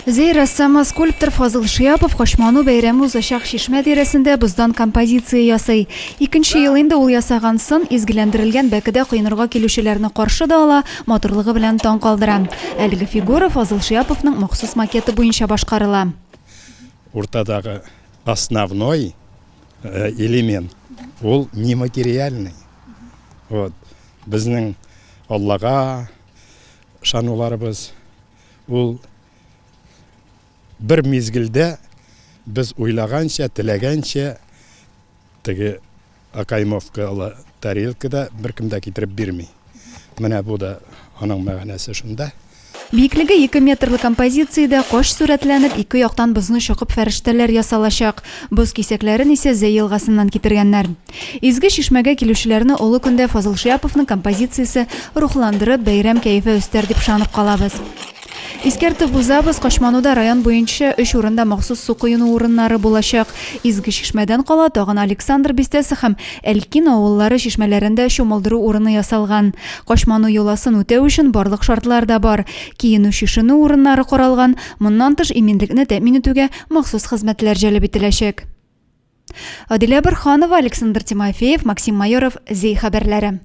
Зәй рәссамы, скульптор Фазыл Шиапов Качману бәйрәме узачак чишмә тирәсендә боздан композиция ясый. Икенче ел инде ул ясаган сын изгеләндерелгән бәкедә коенырга килүчеләрне каршы да ала, матурлыгы белән таң калдыра. Әлеге фигура Фазыл Шиаповның махсус макеты буенча башкарыла. Уртадагы основной элемент ул нематериальный. Вот. Безнең Аллага ышануларыбыз ул бер мизгелдә без уйлаганча, теләгәнчә теге окаймовкалы тарелкада беркем дә китереп бирми. Менә бу да аның мәгънәсе шунда. Биеклеге ике метрлы композициядә кош сурәтләнеп, ике яктан бозны чокып фәрештәләр ясалачак. Боз кисәкләрен исә Зәй елгасыннан китергәннәр. Изге чишмәгә килүчеләрне олы көндә Фазыл Шиаповның композициясе рухландырып, бәйрәм кәефе өстәр дип ышанып калабыз. Искәртеп узабыз, Качмануда район буенча өч урында махсус су коену урыннары булачак. Изге чишмәдән кала тагын Александр бистәсе һәм Әлкин авыллары чишмәләрендә чумылдыру урыны ясалган. Качману йоласын үтәү өчен барлык шартлар да бар. Киенү-чишенү урыннары каралган, моннан тыш иминлекне тәэмин итүгә махсус хезмәтләр җәлеп ителәчәк. Адилә Борһанова, Александр Тимофеев, Максим Майоров, Зәй хәбәрләре.